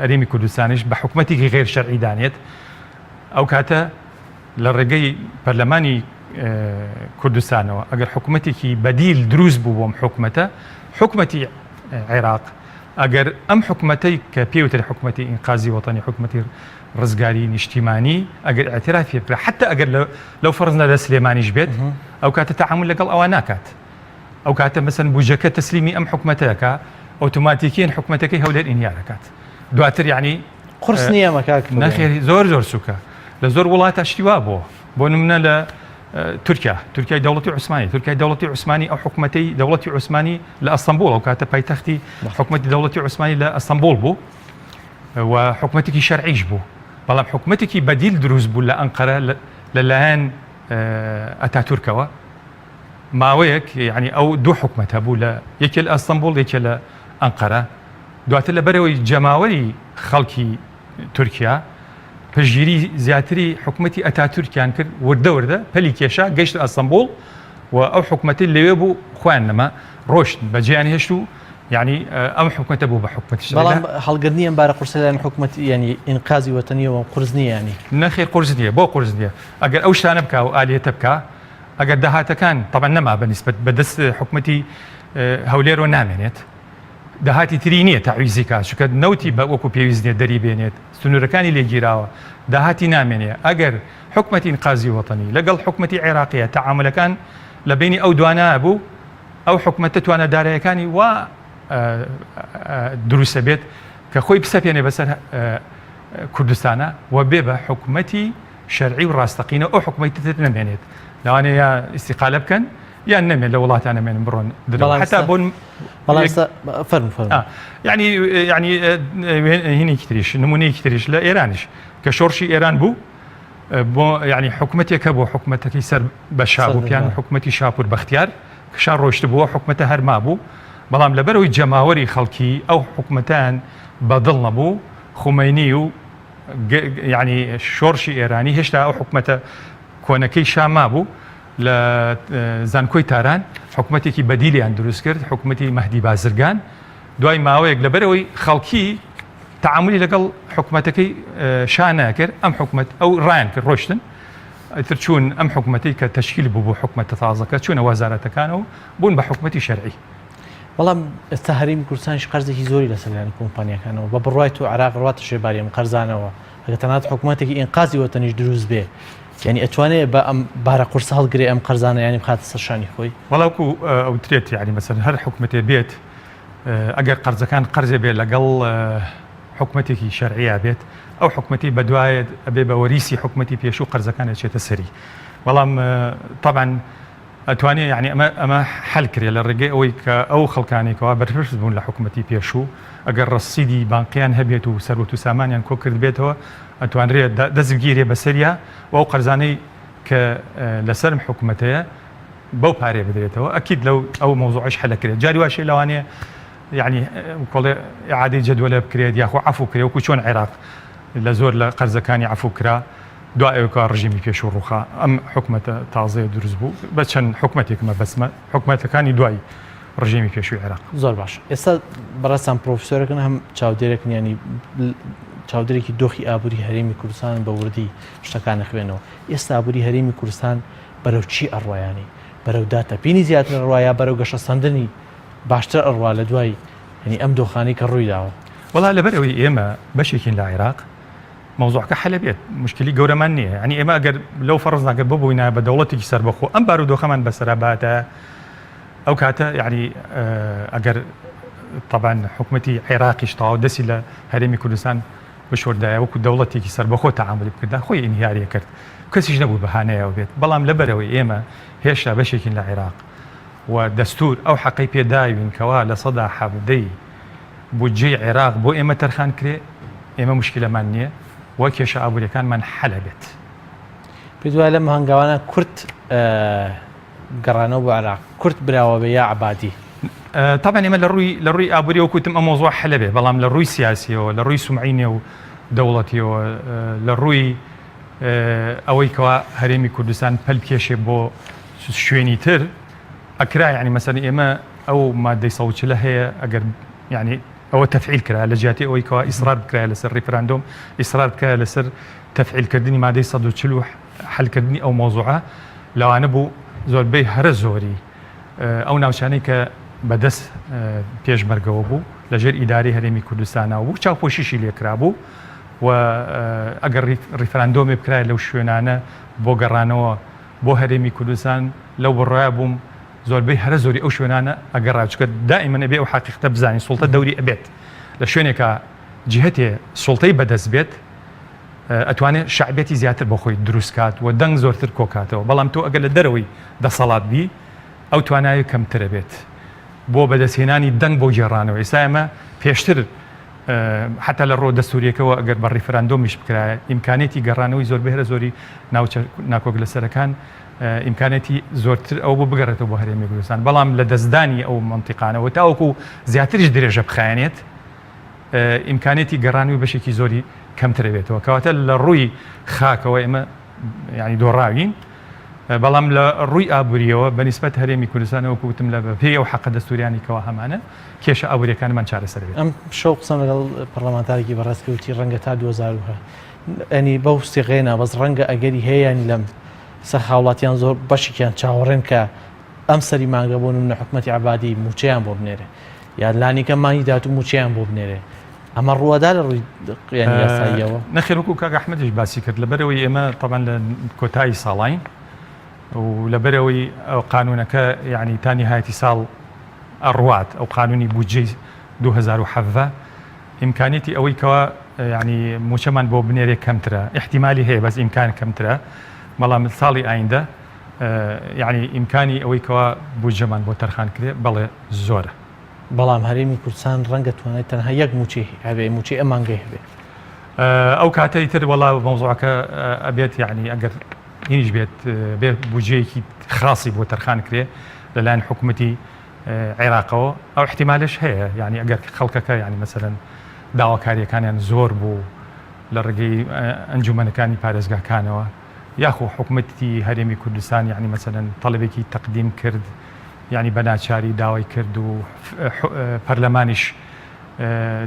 هەرێمی کوردستانیش بە حکوومەتێکی غێر شەرعی دانێت ئەو کاتە لە ڕێگەی پەرلەمانی کوردستانەوە ئەگەر حکوومەتێکی بەدیل دروست بوو بۆم حکومەتە حکومەتی عێراق ئەگەر ئەم حکومەتەی کە پێوتر حکومەتی ئینقازی وەتەنی حکومەتی ڕزگاری نیشتیمانی ئەگەر ئەترافی بکرا حتا ئەگەر لەو فەرزنە لە سلێمانیش بێت ئەو کاتە تەعامل لەگەڵ ئەوە ناکات ئەو کاتە مەسەن بجەکە تەسلیمی ئەم حکومەتەکە ئۆتۆماتیکیان حکومەتەکەی هەولێر ئینیارەکات دواتر یعنی قورس نییە ئەمە کاک فریاد؟ نەخێر زۆر زۆر سوکە لە زۆر وڵاتە شتی وا بووە بۆ نمونە لە تورکیا تورکیای دەوڵەتی عوسمانی تورکیای دەوڵەتی عوسمانی ئەو حکوومەتەی دەوڵەتی عوسمانی لە ئەستەنبوڵ ئەو کاتە پایتەختی حکوومەتی دەوڵەتی عوسمانی لە ئەستەنبوڵ بوو و حکوومەتێکی شەرعیش بوو بەڵام حکوومەتێکی بەدیل دروست بوو لە ئەنقەرە لەلایەن ئەتاتورکەوە ماوەیەک یعنی ئەو دوو حکومەت هەبوو لە یەکێ لە ئەستەنبوڵ یەکێ لە ئەنقەرە دواتر لەبەرئەوەی جەماوەری خەڵکی تورکیا پشتگیری زیاتری حکومەتی ئەتاتورکیان کرد، وردە وردە پەلی کێشا گەیشتە ئەستەنبوڵ و ئەو حکومەتەی لەوێ بوو خۆیان نەما ڕۆشت بەجێیان هێشت و یعنی ئەم حکومەتە بوو بە حکومەتی شەرعی. بەڵام هەڵگرتنی ئەم بارە قورسە لەلایەن حکومەتی یعنی ئینقازی وەتەنیەوە قورس نییە یعنی؟ نەخێر قورس نییە، بۆ قورس نییە؟ ئەگەر ئەو شتانە بکا و ئالیەتە بکا ئەگەر داهاتەکان تەبعەن نەما بە نیسبەت بە دەست حکومەتی هەولێرەوە نامێنێت، داهاتی تری نییە تەعویزی کا چونکە نەوتی بە وەکو پێویست نییە دەری بێنێت سنوورەکانی لێ گیراوە داهاتی نامێنێ ئەگەر حکومەتی ئینقازی وەتەنی لەگەڵ حکومەتی عێراقیە تەعامولەکان لە بینی ئەو دوانە بوو ئەو حکومەتە توانا دارایەکانی وا دروستە بێت کە خۆی بسەپێنێ بەسەر کوردستانە و بێ بە حکومەتی شەرعی و ڕاستەقینە ئەو حکومەتی تر نەمێنێت لەوانەیە یا ئیستیقالە بکەن یان نەمێن لە وڵاتان نەمێنن بڕۆن درەوە حتا بۆن فەرم فەرم یعنی یعنی هینێکی تریش نمونەیەکی تریش لە ئێرانیش کە شۆڕشی ئێران بوو بۆ یعنی حکوومەتێکە بۆ حکوومەتەکەی سەر بە شابوو پیان حکوومەتی شاپور بەختیار کشان ڕۆشت بووە حکوومەتە هەرما بوو بەڵام لەبەرەوەی جەماوەری خەڵکی ئەو حکوومەتیان بەدڵ نەبوو خومینی و یعنی شۆڕشی ئێرانی هێشتا ئەو حکوومەتە کۆنەکەی شا مابوو لە زانکۆی تاران حکومەتێکی بەدیلیان دروست کرد، حکومەتی مەهدی بازرگان، دوای ماوەیەک لەبەرئەوەی خەڵکی تەعامولی لەگەڵ حکومەتەکەی شا نەکرد، ئەم حکومەت ئەو ڕایان کرد ڕۆشتن، ئیتر چوون ئەم حکومەتەی کە تەشکیل بوو بۆ حکومەتە تازەکە چوونە وەزارەتەکانەوە بوون بە حکومەتی شەرعی. بەڵام ئێستا هەرێمی کوردستانیش قەرزێکی زۆری لەسەر لایەن کۆمپانیاکانەوە، بە بڕوای تۆ عێراق ڕواتە ژێر باری ئەم قەرزانەوە؟ ئەگەر تەنانەت حکومەتێکی ئینقازی وەتەنیش دروست بێ یعنی ئەتوانێ بە ئەم بارە قورسە هەڵگرێ ئەم قەرزانە یانی بخاتە سەر شانی خۆی؟ وەڵا وەکو ئەوترێت یعنی مەسەلەن هەر حکومەتێ بێت ئەگەر قەرزەکان قەرزێ بێت لەگەڵ حکومەتێکی شەرعیا بێت ئەو حکومەتی بەدوایێت ئەبێ بە وەریسی حکومەتی پێشوو قەرزەکان ئەچێتە سەری بەڵام تەبعەن ئەتوانێ یانی ئەمە ئەمە حەل کرێ لە ڕێگەی ئەوەی کە ئەو خەڵکانەی کەوا بەرپرس بوون لە حکوومەتی پێشوو ئەگەر ڕەسیدی بانقیان هەبێت و سەروەت و سامانیان کۆ کردبێتەوە ئەتوانرێ دەست بگیرێ بەسەریا و ئەو قەرزانەی کە لەسەرم حکوومەتەیە بەو پارەیە بدرێتەوە ئەکید لەو ئەو مەوزوعەش حەل کرێت جاری واشێ لەوانەیە یعنی کۆڵێ ئیعادەی جەدوەلە بکرێت یاخۆ عەفو کرێ وەکو چۆن عێراق لە زۆر لە قەرزەکانی عەفو کرا دوای ئەوەی کە ڕژێمی پێشوو ڕووخا ئەم حکومەتە تازەیە دروست بوو بە چەند حکومەتێک مەبەستمە حکومەتەکانی دوای ڕژێمی پێشووی عێراق. زۆر باش ئێستا بەڕێزتان پرۆفیسۆرەکن هەم چاودێرێکن ینی چاودێرێکی دۆخی ئابووری هەرێمی کوردستان بە وردی شتەکان خوێنەوە ئێستا ئابووری هەرێمی کوردستان بەرەو چی ئەڕوایانی بەرەو داتەپینی زیاتر ئەڕوا یا بەرەو گەشەسەندنی باشتر ئەڕوا لە دوای ینی ئەم دۆخانی کە ڕووی داوە؟ وەڵا لەبەر ئەوەی ئێمە بەشێکین لە عێراق مەوزوعەکە حەلە بێت مشکلی گەورەمان نییە یعنی ئێمە ئەگەر لەو فەرز ناگەر ببووینایە بە دەوڵەتێکی سەربەخۆ ئەم بارودۆخەمان بەسەرا باتە ئەو کاتە یعنی ئەگەر طبعا حکومەتی عێراقیش تەواو دەستی لە هەرێمی کوردستان بشۆردایە وەکو دەوڵەتێکی سەربەخۆ تەعاملی بکردا خۆی ئینهیاریە کرد کەسیش نەبوو بەهانەیەوە بێت بەڵام لەبەرەوەی ئێمە هێشتا بەشێکین لە عێراق و دەستور ئەو حەقەی پێداوین کەوا 17% بودجەی عێراق بۆ ئێمە تەرخان کرێ ئێمە موشکیلەمان نییە و کێشە ئابووریەکانمان حەل ئەبێت. پێت وایە لەم هەنگاوانە کورد. گەڕانەوە بۆ عێراق کورد براوە بێ یا عەبادی؟ تەبعەن ئێمە لە ڕووی لە ڕووی ئابووری وەکو وتم ئەم مەوزوعە حەلە بێ بەڵام لە ڕووی سیاسیەوە لە ڕووی سومعەی نێو دەوڵەتیەوە لە ڕووی ئەوەی کەوا هەرێمی کوردستان پەل بکێشێ بۆ شوێنی تر ئەکرا یعنی مەسەن ئێمە ئەو مادەی 140 هەیە ئەگەر یعنی ئەوە تەفعیل کرا لە جیاتی ئەوەی کەوا ئیسرار بکرایە لەسەر ڕیفراندۆم ئیسرار بکرایە لەسەر تەفعیلکردنی مادەی 140 و حەلکردنی ئەو مەوزوعە لەوانە بوو زۆربەی هەرە زۆری ئەو ناوچانەی کە بەدەست پێشمەرگەوە بوو لەژێر ئیدارەی هەرێمی کوردستانەوە بوو چاوپۆشیشی لێکرابوو و ئەگەر ڕیفراندۆمێ بکرایە لەو شوێنانە بۆ گەڕانەوە بۆ هەرێمی کوردستان لەو بڕوایە بووم زۆربەی هەرە زۆری ئەو شوێنانە ئەگەڕا چونکە دائیمەن ئەبێ ئەو حەقیقەتە بزانین سوڵتە دەوری ئەبێت لە شوێنێکا جیهەتێ سوڵتەی بەدەست بێت ئەتوانێت شەعبیەتی زیاتر بۆ خۆی دروست کات و دەنگ زۆرتر کۆکاتەوە بەڵام تۆ ئەگەر لە دەرەوەی دەسەڵات بی ئەو توانایە کەمترە بێت بۆ بەدەستهێنانی دەنگ بۆ گێڕانەوە ئێستا ئێمە پێشتر حتا لە ڕۆ دەستوریەکەوە ئەگەر بە ڕیفراندۆمیش بکرایە ئیمکانێتی گەڕانەوەی زۆر بەهرە زۆری ناوچە ناکۆک لەسەرەکان ئیمکانێتی زۆرتر ئەو بۆ بگەڕێتەوە بۆ هەرێمی کوردستان بەڵام لە دەستدانی ئەو منتیقانەوە تاوەکو زیاتریش درێژە بخایەنێت ئیمکانێتی گەڕانەوەی بەشێکی زۆری کەمتر ئەبێتەوە کەواتە لە ڕووی خاکەوە ئێمە یعنی دۆڕاوین بەڵام لە ڕووی ئابووریەوە بە نیسبەت هەرێمی کوردستانەوە وەکو وتم لە بەپێی ئەو حەقە دەستوریانی کەوا هەمانە کێشە ئابووریەکانمان چارەسەر بێت. ئەم شەو قسەم لەگەڵ پەرلەمانتارێکی بەڕێز کرد وتی ڕەنگە تا 2000 ینی بەو سیغەیە نا بەس ڕەنگە ئەگەری هەیە ینی لەم سەر هاوڵاتیان زۆر بەشێکیان چاوەڕێن کە ئەم سەری مانگە بۆ نمونە حکومەتی عەبادی موچەیان بۆ بنێرێ یان لانیکەم مانگی داهاتوو موچەیان بۆ بنێرێ ئەمە ڕووەدا لە ڕووی یانی یاساییەوە؟ نەخێر وەکو کاک ئەحمەدیش باسی کرد لەبەرئەوەی ئێمە تەبعەن لە کۆتایی ساڵاین و لەبەرئەوەی ئەو قانونەکە یعنی تا نیهایەتی ساڵ ئەڕوات ئەو قانونی بودجەی 2017 ئیمکانیەتی ئەوەی کەوا یعنی موچەمان بۆ بنێرێ کەمترە ئیحتیمالی هەیە بەس ئیمکان کەمترە بەڵام ساڵی ئایندە یعنی ئیمکانی ئەوەی کەوا بودجەمان بۆ تەرخان کرێ بەڵێ زۆرە. بەڵام هەرێمی کوردستان ڕەنگە توانای تەنها یەک مووچەی هەبێ، مووچەی ئەم مانگەی هەبێ. ئەو کاتەی تر وەڵا مەوزوعەکە ئەبێت یعنی ئەگەر هینیش بێت بێ بودجەیەکی خاصی بۆ تەرخان کرێ لەلایەن حکوومەتی عێراقەوە ئەو احتیمالش هەیە یعنی ئەگەر خەڵکەکە یعنی مەسەلەن داواکاریەکانیان زۆر بوو لە ڕێگەی ئەنجومەنەکانی پارێزگاکانەوە یاخۆ حکومەتی هەرێمی کوردستان یعنی مەسەلەن تەڵەبێکی تەقدیم کرد یعنی بە ناچاری داوای کرد و پەرلەمانیش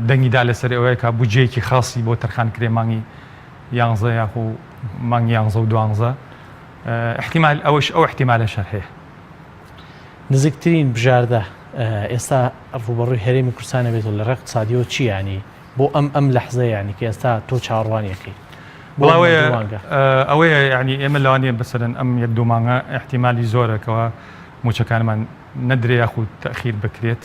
دەنگی دا لەسەر ئەوەیە کە بودجەیەکی خاصی بۆ تەرخان کرێ مانگی یانزە یاخۆ مانگی یانزە و دوانزە احتیمال ئەوەش ئەو احتیمالە شەر هەیە. نزیکترین بژاردە ئێستا ڕووبەڕووی هەرێمی کوردستانە بێتەوە لە ڕێ اقتصادیەوە چی یانی بۆ ئەم ئەم لەحزە یانی کە ئێستا تۆ چاوەڕوانی ئەکەی بۆ ئەم ئەوەیە دوو مانگە؟ ئەوەیە یانی ئێمە لەوانەیە بەسەرەن ئەم یەک دوو مانگە ئیحتیمالی زۆرە کەوا مووچەکانمان نەدرێ یاخود تەئخیر بکرێت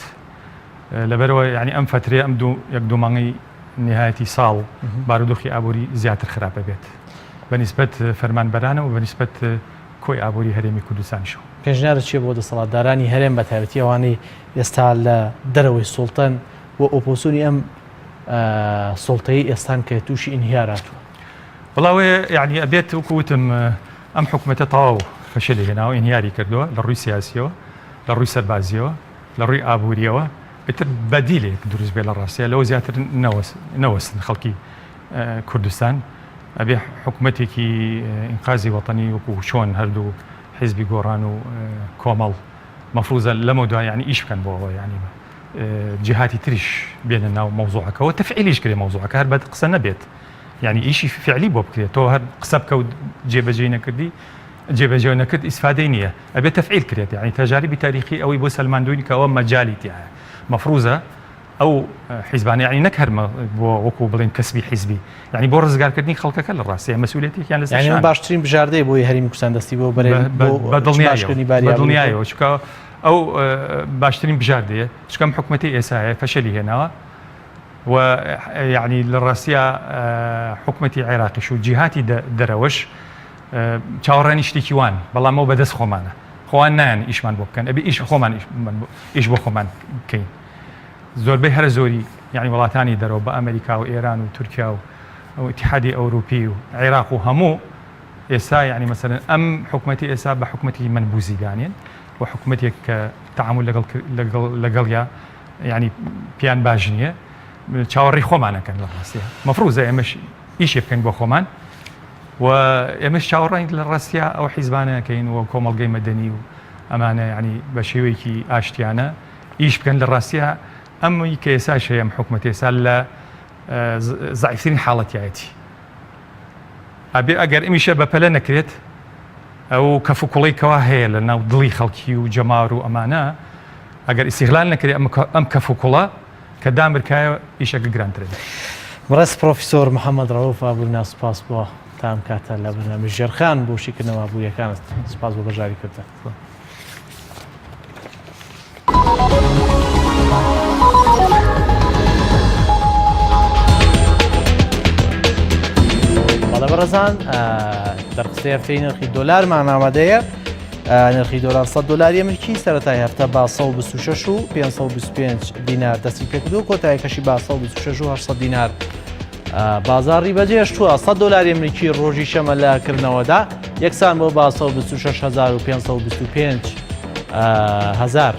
لەبەرئەوە یانی ئەم فەترەیە ئەم دوو یەک دوو مانگەی نیهایەتی ساڵ بارودۆخی ئابووری زیاتر خراپ ئەبێت بە نیسبەت فەرمانبەرانەوە بە نیسبەت کۆی ئابووری هەرێمی کوردستانیشەوە. پێشنیارت چییە بۆ دەسەڵاتدارانی هەرێم بە تایبەتی ئەوانەی ئێستا لە دەرەوەی سوڵتەن و ئۆپۆزسیۆنی ئەم سوڵتەی ئێستان کە تووشی ئینهیار هاتووە؟ وەڵا ئەوەیە یعنی ئەبێت وەکو وتم ئەم حکومەتە تەواو فەشەلی هێناوە ئینهیاری کردووە لە ڕووی سیاسیەوە لە ڕووی سەربازیەوە لە ڕووی ئابووریەوە ئیتر بەدیلێک دروست بێ لە ڕاستە لەوە زیاتر نەوەستن خەڵکی کوردستان ئەبێ حکومەتێکی ئینقازی وەتەنی وەکو چۆن هەردوو حیزبی گۆڕان و کۆمەڵ مەفروزە لەمە دوا یعنی ئیش بکەن بۆ ئەوە یعنی جیهاتی تریش بێنە ناو مەوزوعەکەوە تەفعیلیش کرێ مەوزوعەکە هەر بە قسە نەبێت یعنی ئیشی فعلی بۆ بکرێت تۆ هەر قسە بکە و جێبەجێ نەکردی جێبەجێ نەکرد ئیسفادەی نییە ئەبێت تەفعیل کرێت یعنی تەجاربی تاریخی ئەوەی بۆ سەلماندوین کە ئەوە مەجالی تایە مەفروزە ئەو حیزبانە یعنی نەک هەر بۆ وەکو بڵێن کەسبی حیزبی یعنی بۆ ڕزگارکردنی خەڵکەکە لە ڕاستیە مەسئولیەتێکیان لەسەر یعنی باشترین بژاردەی بۆی هەرێمی کوردستان دەستی بۆ بەرێ بە دڵنیایەوە چونکە ئەو باشترین بژاردەیە چونکە ئەم حکومەتی ئێسایە فەشەلی هێناوە و یعنی لە ڕاستیا حکومەتی عێراقیش و جیهاتی دەرەوەش چاوەڕێنی شتێکی وان بەڵام ئەو بەدەست خۆمانە خۆوان نایەن ئیشمان بۆ بکەن ئەبێ ئیش خۆمان ئیش بۆ خۆمان بکەین زۆربەی هەرە زۆری یانی وڵاتانی دەرەوە بە ئەمریکا و ئێران و تورکیا و ئیتیحادی ئەوروپی و عێراق و هەموو. ئێستا یعنی مەسەلەن ئەم حکومەتی ئێستا بە حکومەتی مەنبوزی دانێن و حکومەتێک کە تەعامول لەگەڵ لەگەڵ لەگەڵیا یعنی پێیان باش نییە چاوەڕێی خۆمانەکەن لە ڕاستیا مەفروزە ئێمەش ئیشێ بکەین بۆ خۆمان و ئێمەش چاوەڕێین لە ڕاستیا ئەو حیزبانەکەین و کۆمەڵگەی مەدەنی و ئەمانە یعنی بە شێوەیەکی ئاشتیانە ئیش بکەن لە ڕاستیا ئەم کە ئێساش هەیە ئەم حکومەت ئێستا لە زەعیفترین حاڵەتیایەتی ئەبێ ئەگەر ئەمیشە بەپەلە نەکرێت ئەو کەف و کوڵەی کەوا هەیە لە ناو دڵی خەڵکی و جەماوەر و ئەمانە ئەگەر ئیسیغلال نەکرێت ئەم کەف و کوڵە کە دامرکایە ئیشەکە گرانترە بێت. بەڕێز پڕۆفیسۆر محەمەد ڕەئوف ئابوورناس سوپاس بۆ تا ئەم کاتە لە بەرنامەی ژێرخان بۆ شیکردنەوە ئابوورییەکانت سوپاس بۆ بەشداریکردن. بەڵێ بەڕێزان دەرخستەی هەفتەی نرخی دۆلارمان ئامادەیە نرخی دۆلار 100 دلاری ئەمریکی سەرەتای هەفتە با 126 و 525 دینار دەستی پێکردو کۆتایەکەشی با 126 و 800 دینار بازاڕی بەجێشتووە 100 دلاری ئەمریکی ڕۆژی شەمە لە کردنەوەدا یەکسان بۆ با 126525 هزار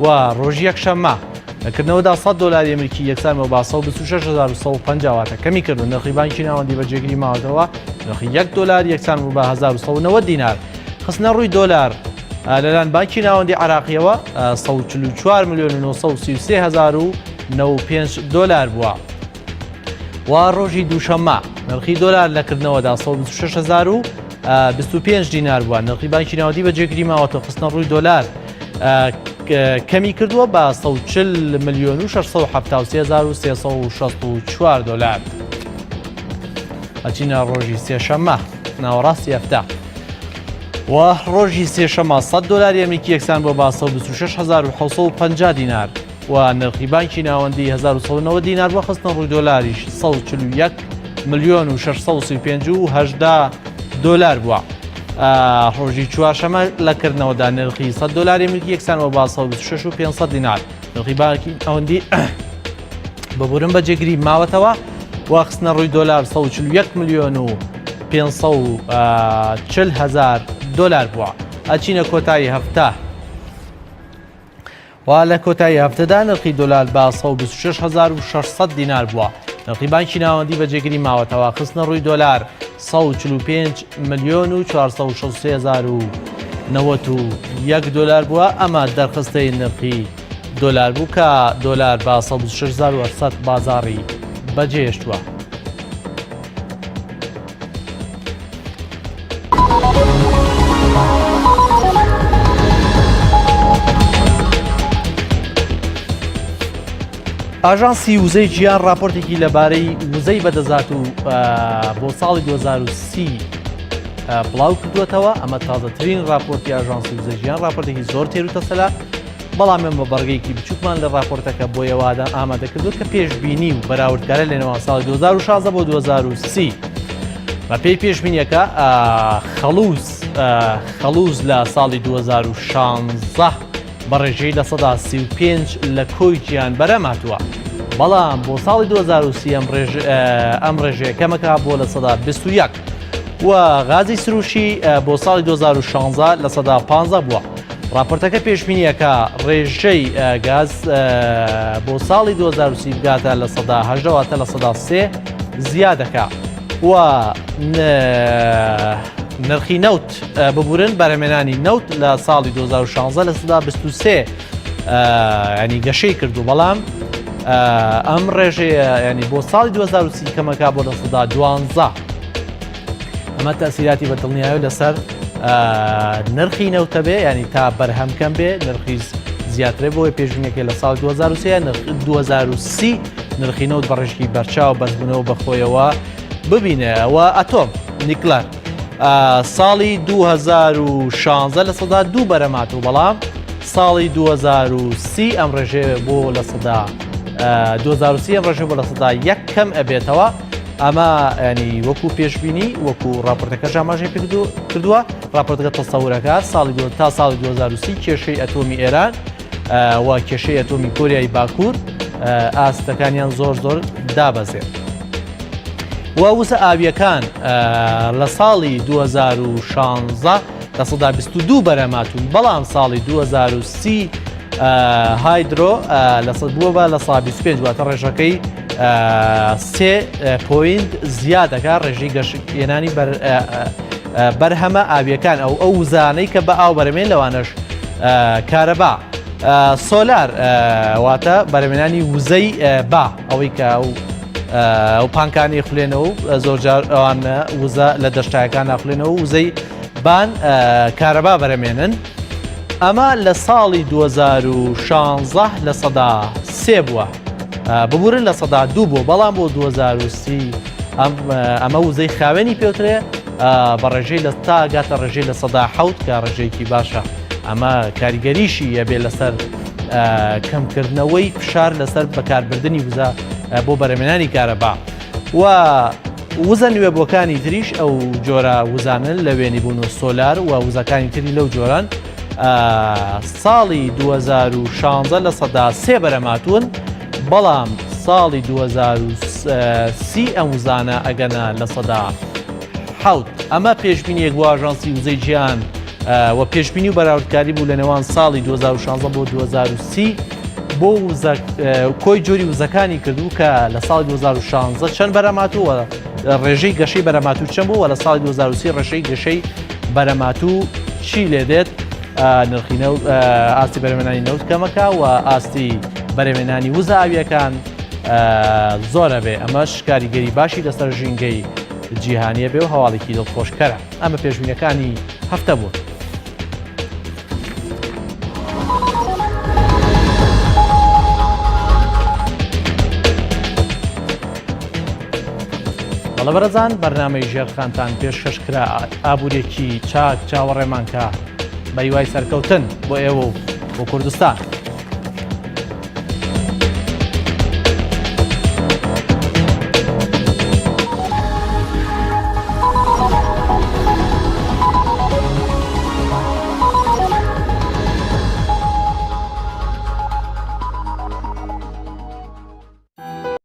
و ڕۆژی یەکشەممە لە کردنەوەدا 100 دلاری ئەمریکی یەکسان بۆ با 126150 واتە کەمی کردو نرخی بانکی ناوەندی بە جێگری ماوەتەوە نرخی 1 دلار یەکسان بوو بە 1190 دینار خستنە ڕووی دۆلار لەلایەن بانکی ناوەندی عراقیەوە 144 میلیۆن و 933 هزار و 95 دۆلار بووە. و ڕۆژی دووشەممە نرخی دۆلار لە کردنەوەدا 126,025 دینار بووە نرخی بانکی ناوەندی بە جێگری ماوەتە خستنە ڕووی دۆلار کەمی کردووە بە 140 میلیۆن و 673,364 دۆلار. ئەچینە ڕۆژی سێشەممە ناوەڕاستی هەفتە. و ڕۆژی سێشەمە 100 دلاری ئەمریکی یەکسان بۆ با 126,750 دینار و نرخی بانکی ناوەندی 1990 دینار بۆ خستنە ڕووی دۆلاریش 141 ملیۆن و 635 و 18 دۆلار بووە. ڕۆژی چوارشەمە لە کردنەوەدا نرخی 100 دلاری ئەمریکی یەکسان بە 126 و 500 دینار نرخی بانکی ناوەندی ببورن بە جێگری ماوەتەوە و خستنە ڕووی دۆلار 141 ملیۆن و 540 هزار دۆلار بووە ئەچینە کۆتایی هەفتە و لە کۆتایی هەفتەدا نرخی دۆلار بە 126,600 دینار بووە. نرخی بانکی ناوەندی بە جێگری ماوەتەوە خستنە ڕووی دۆلار 145 ملیۆن و 463,091 دۆلار بووە ئەمە دەرخستەی نرخی دۆلار بوو کە دۆلار بە 126,800 بازاڕی بەجێهێشتووە. ئاژانسی وزەی جیهان راپۆرتێکی لەبارەی وزەی بەدەزات و بۆ ساڵی 2030 بڵاو کردووەتەوە ئەمە تازەترین راپۆرتی ئاژانسی وزەی جیهان راپۆرتێکی زۆر تێر و تەسەلە بەڵام ئێمە بەڕگەیەکی بچووکمان لە ڕاپۆرتەکە بۆ ئێوەدا ئامادە کردووە کە پێشبینی و بەراوردکارە لە نێوان ساڵی 2016 بۆ 2030. بەپێی پێشبینیەکە خەڵوز خەڵوز لە ساڵی 2016 بە ڕێژەی 35% لە کۆی جیان بەرەم هاتووە. بەڵام بۆ ساڵی 2030 ئەم ڕێژەیە کەمەکە بۆ 21% و غازی سروشی بۆ ساڵی 2016 15% بووە. ڕاپۆرتەکە پێشبینییەکە ڕێژەی گاز بۆ ساڵی 2030 بگاتە 18% واتە 3% زیادەکە و نرخی نەوت ببورن بەرهەمێنانی نەوت لە ساڵی 2016 23% ینی گەشەی کردو بەڵام ئەم ڕێژەیە ینی بۆ ساڵی 2030 کەمەکە بۆ 12% ئەمە تەسیراتی بە دڵنیایی لەسەر نرخی نەوتە بێ ینی تا بەرهەم کەم بێ نرخی زیاترێ بۆی پێشبینەکەی لە ساڵ 2023 نرخ 2030 نرخی نەوت بە ڕێژەی بەرچاو بەرزبوونەوە بەخۆیەوە ببینێ و ئەتۆم نیکلەر ساڵی 2016 2% بەرەمات و بەڵام ساڵی 2030 ئەم ڕێژەیە بۆ 2030 ئەم ڕێژە بۆ 1% کەم ئەبێتەوە ئەمە ینی وەکو پێشبینی وەکو راپۆرتەکەش ئاماژەی کردووە راپۆرتەکە تەسەورەکە ساڵی تا ساڵی 2030 کێشەی ئەتۆمی ئێران و کێشەی ئەتۆمی کۆریای باکوور ئاستەکانیان زۆر زۆر دابەزێت. و وزە ئاوییەکان لە ساڵی 2016 22% بەرهەماتوون بەڵام ساڵی 2030 hydro لە سەد بووە بە 25% واتە ڕێژەکەی سێ point زیاد دەکات ڕێژەی گەشتێنانی بەرهەمە ئاویەکان ئەو ئەو وزانەی کە بە ئاو بەرەمێن لەوانەش کارەبا سۆلار واتە بەرەمێنانی وزەی با ئەوەی کە ئەو ئەو پانکانی خولێنەوە و زۆرجار ئەوان وزە لە دەشتایەکان ناخولێنەوە وزەی بان کارەبا بەرەمێنن ئەمە لە ساڵی 2016 3% بووە ببورن 2% بووە بەڵام بۆ 2030 ئەمە وزەی خاوێنی پێوترێ بە ڕێژەی لە تا گاتە ڕێژەی 7% کە ڕێژەیەکی باشە ئەمە کاریگەریشی یەبێ لەسەر کەمکردنەوەی فشار لەسەر بەکاربردننی وزە بۆ بەرەمێنانی کارەبا و وزە نوێبووەکانی تریش ئەو جۆرە وزانن لە وێنی بوون و سۆلار و وزەکانی تری لەو جۆران ساڵی 2016 3% بەرەماتون بەڵام ساڵی 2030 ئەم وزانە ئەگەنە 7%. ئەمە پێشبینیەک بۆ ئاژانسی وزەی جیهان و پێشبینی و بەراوردکاری بوو لە نێوان ساڵی 2016 بۆ 2030 بۆ کۆی جۆری وزەکانی کردو کە لە ساڵی 2016 چەند بەرەماتووە ڕێژەی گەشەی بەرەماتوو چەند بوو و لە ساڵی 2030 ڕێژەی گەشەی بەرەماتوو چی لێ دێت نرخی نەوت ئاستی بەرەمێنانی نەوت کەمەکە و ئاستی بەرەمێنانی وزە ئاویەکان زۆرە بێ ئەمەش کاریگەری باشی لەسەر ژینگەی جیهانیە بێ و هەواڵێکی دڵخۆشکەرە ئەمە پێشبینەکانی هەفتە بوون. بەڵە بەرەزان بەرنامەی ژێرخانتان پێشکەش کرا ئابوورێکی چاک چاوەڕێمان کە بەیوای سەرکەوتن بۆ ئێوە و بۆ کوردستان.